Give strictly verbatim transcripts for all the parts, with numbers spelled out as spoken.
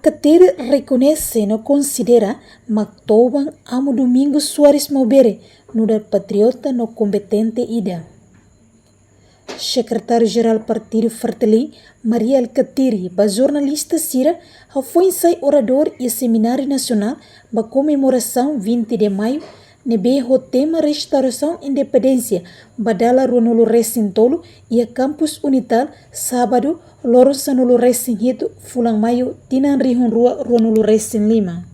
Alkatiri rekoñese no konsidera Maktoban Amu Domingos Soares Maubere nu'udar patriota no kombatente ida. Sekretáriu-Jerál Partidu Fretilin, Mari Alkatiri, ba jornalista sira, hafoin sai oradór iha Semináriu Nasionál ba komemorasaun vinte de Maiu, ne'ebé ho tema Restaurasaun Independénsia ba dala ruanulu-resin-tolu iha Kampus Unital, Sábadu, loron sanulu-resin-hitu fulan Maiu, tinan rihun rua ruanulu-resin-lima.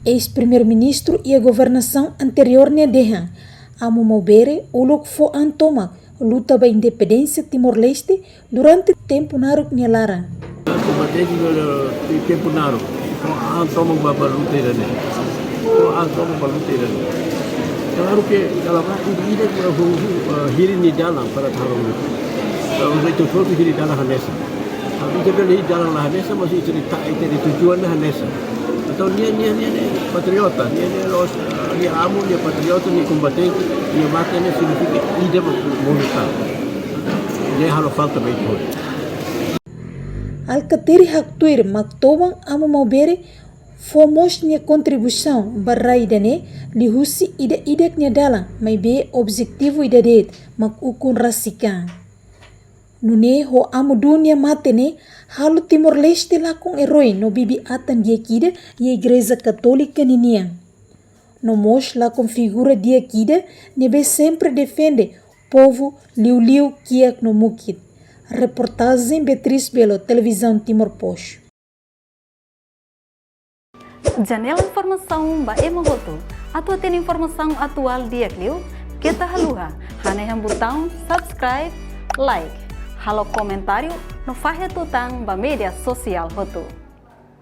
Eis-Primeiru-Ministru iha governasaun anteriór ne'e dehan, Amu Maubere uluk fó an tomak luta ba independénsia Timor-Leste durante tempu naruk nia laran. Kombatente no tempu naruk. Fó an tomak ba, ba luta ida-ne'e. Fó an tomak ba luta ida-ne'e. Klaru ke, kalau ida-idak, eh, hili nia dalan para tahun itu. Kalau itu foto hili dalan hanesan. Kalau ita bele hili dalan la hanesan, mas ita-nia ta-, ita-nia tujuan la hanesan. Entaun nia, nia, nia, nia patriota, nia, nia loos, eh, nia amu, nia patriota, nia kombatente, nia mate ne'e signifika ida mak mundu tan. Nia halo falta ba ita hotu. Alkatiri haktuir Maktoban Amu Maubere fó mós nia kontribuisaun ba rai ida-ne'e liuhusi ida-idak nia dalan, maibé objetivu ida de'it mak ukun rasik an. Nune'e ho Amu Dun nia mate ne'e halo Timor-Leste lakon eroi no bibi-atan di'ak ida iha Igreja Katólika ninian. No mós lakon figura di'ak ida ne'ebé sempre defende povu liuliu kiak no mukit. Reportajen Beatriz Belo, Televizaun Timor Post. Janela informasaun ba ema hotu. Atu hatene informasaun atuál di'ak liu, keta haluha hanehan butaun subscribe, like, halo komentáriu no fahe tutan ba média sosiál hotu.